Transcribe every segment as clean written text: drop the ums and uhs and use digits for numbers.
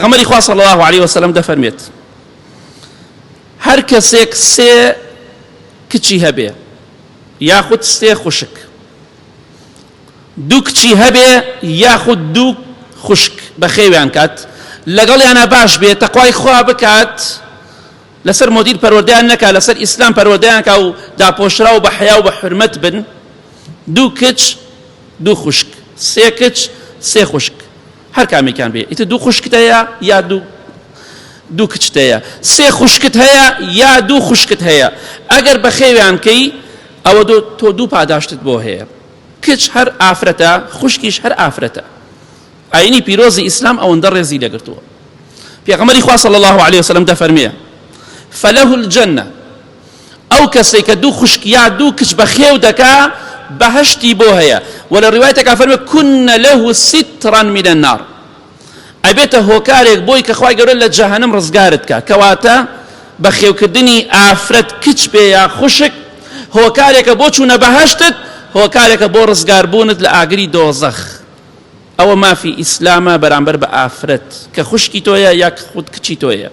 پێغەمبەری خوا صلی اللە علیە وسلم دەفەرمێت هەر کەسێک سێ کچی هەبێ یاخود سێ خوشک دوو کچی هەبێ یاخود دوو خوشک بەخێویان کات لەگەڵیانە باش بێ تەقوای خوا بکات لەسەر مۆدیر پەروەردەیان نەکا لەسەر ئیسلام پەروەردەیان کا و داپۆشراو بە حەیا و بە حورمەت بن دوو کچ دوو خوشک سێ کچ سێ خوشک هەر کامێکیان بێ ئیتر دوو خوشکت هەیە یا دوو دوو کچت هەیە سێ خوشکت هەیە یا دوو خوشکت هەیە ئەگەر بەخێویان کەی ئەوە دو تۆ دوو پاداشتت بۆ هەیە کچ هەر ئافرەتە خوشکیش هەر ئافرەتە ئاینی پیرۆزی ئیسلام ئەوەندە ڕێزی لەگرتووە پێغەمبەری خوا صلی الله علیه وسلم دەفەرمێ فله الجنە ئەو کەسەی کە دوو خوشک یا دوو کچ بەخێو دەکا بەهەشتی بۆ هەیە و لە ڕیوایەتێکا فەرموێ کن له سترا من النار ئەبێتە هۆکارێک بۆی کە خوای گەورە لە جەهەنم ڕزگارت کا کەواتە بەخێوکردنی ئافرەت کچ بێ یا خوشک هۆکارێکە بۆ چوونە بەهەشتت هۆکارێکە بۆ ڕزگاربوونت لە ئاگری دۆزەخ ئەوە مافی ئیسلامە بەرامبەر بە ئافرەت کە خوشکی تۆیە یا خود کچی تۆیە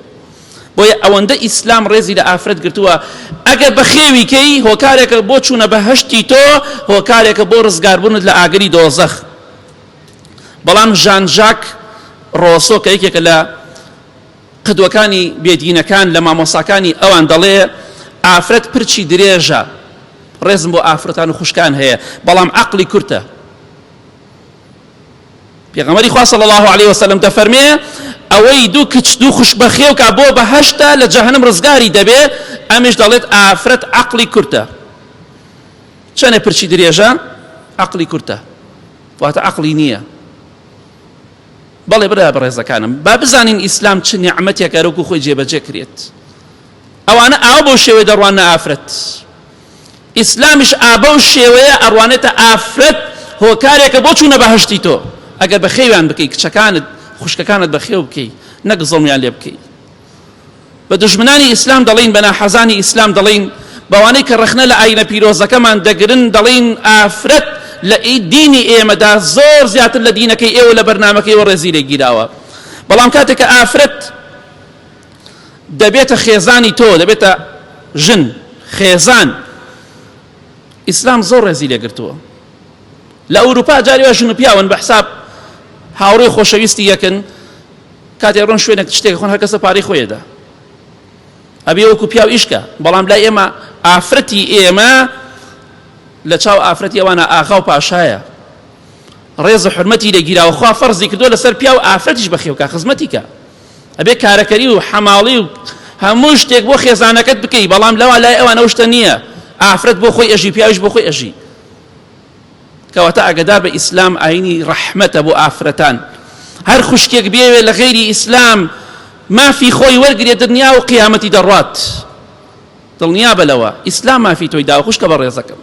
بۆیە ئەوەندە ئیسلام ڕێزی لە ئافرەت گرتووە ئەگەر بەخێوی کەی هۆکارێکە بۆ چوونە بەهەشتی تۆ هۆکارێکە بۆ ڕزگاربوونت لە ئاگری دۆزەخ بەڵام ژان ژاک ڕۆسۆ کە یەکێکە لە قدوەکانی بێدینەکان لە مامۆساکانی ئەوان دەڵێ ئافرەت پرچی درێژە ڕێزم بۆ ئافرەتان و خوشکان هەیە بەڵام عەقڵی کورتە پێغەمبەری خوا صلی الله علیه وسلم دەفەرمێ ئەوەی دوو کچ دوو خوش بەخێو کا بۆ بەهەشتە لە جەهەنم ڕزگاری دەبێ ئەمیش دەڵێت ئافرەت عەقڵی کورتە چەنێ پرچی درێژە عەقڵی کورتە واتە عەقڵی نییە بەڵێ برا بەڕێزەکانم با بزانین ئیسلام چ نیعمەتێکە وەکو خۆی جێبەجێ کرێت ئەوانە ئاو بەو شێوەیە دەڕواننە ئافرەت ئیسلامیش ئا بەو شێوەیە ئەڕوانێتە ئافرەت هۆکارێکە بۆ چوونە بەهەشتی تۆ ئەگەر بەخێویان بکەی کچەکانت خوشکەکانت بەخێو بکەی نەک زڵمیان لێ بکەی بە دوژمنانی ئیسلام دەڵین بە ناحەزانی ئیسلام دەڵین بەوانەی کە ڕەخنە لە ئاینە پیرۆزەکەمان دەگرن دەڵین ئافرەت لە دینی ئێمەدا زۆر زیاتر لە دینەکەی ئێوە لە بەرنامەکەی ئێوە ڕێزی لێ گیراوە بەڵام کاتێک کە ئافرەت دەبێتە خێزانی تۆ دەبێتە ژن خێزان ئیسلام زۆر ڕێزی لێگرتووە لە ئەوروپا جاری وا ژن و پیاون بە حساب هاوڕێ خۆشەویستی یەکن کاتێ ڕۆن شوێنێک شتێک خۆن هەر کەسە پارەی خۆیدا ئەبێ وەکو پیاو ئیشکە بەڵام لای ئێمە ئافرەتی ئێمە لە چاو ئافرەتی ئەوانە ئاغا و پاشایە ڕێز و حرمەتی لێگیراوە خوا فەرزی کردووە لەسەر پیاو ئافرەتیش بەخێوکە خزمەتی کە ئەبێ کارەکەری و حەماڵی و هەموو شتێک بۆ خێزانەکەت بکەی بەڵام لەوا لای ئەوان ئەو شتە نییە ئافرەت بۆ خۆی ئەژی پیاویش بۆ خۆی ئەژی کەواتە ئاگدار بە ئیسلام ئاینی ڕەحمەتە بۆ ئافرەتان هەر خوشکێک بێوێ لە غەیری ئیسلام مافی خۆی وەرگرێت دنیا و قیامەتی دەڕات دڵنیا بە لەوە ئیسلام مافی تۆی داوە خوشکە بەڕێزەکەم.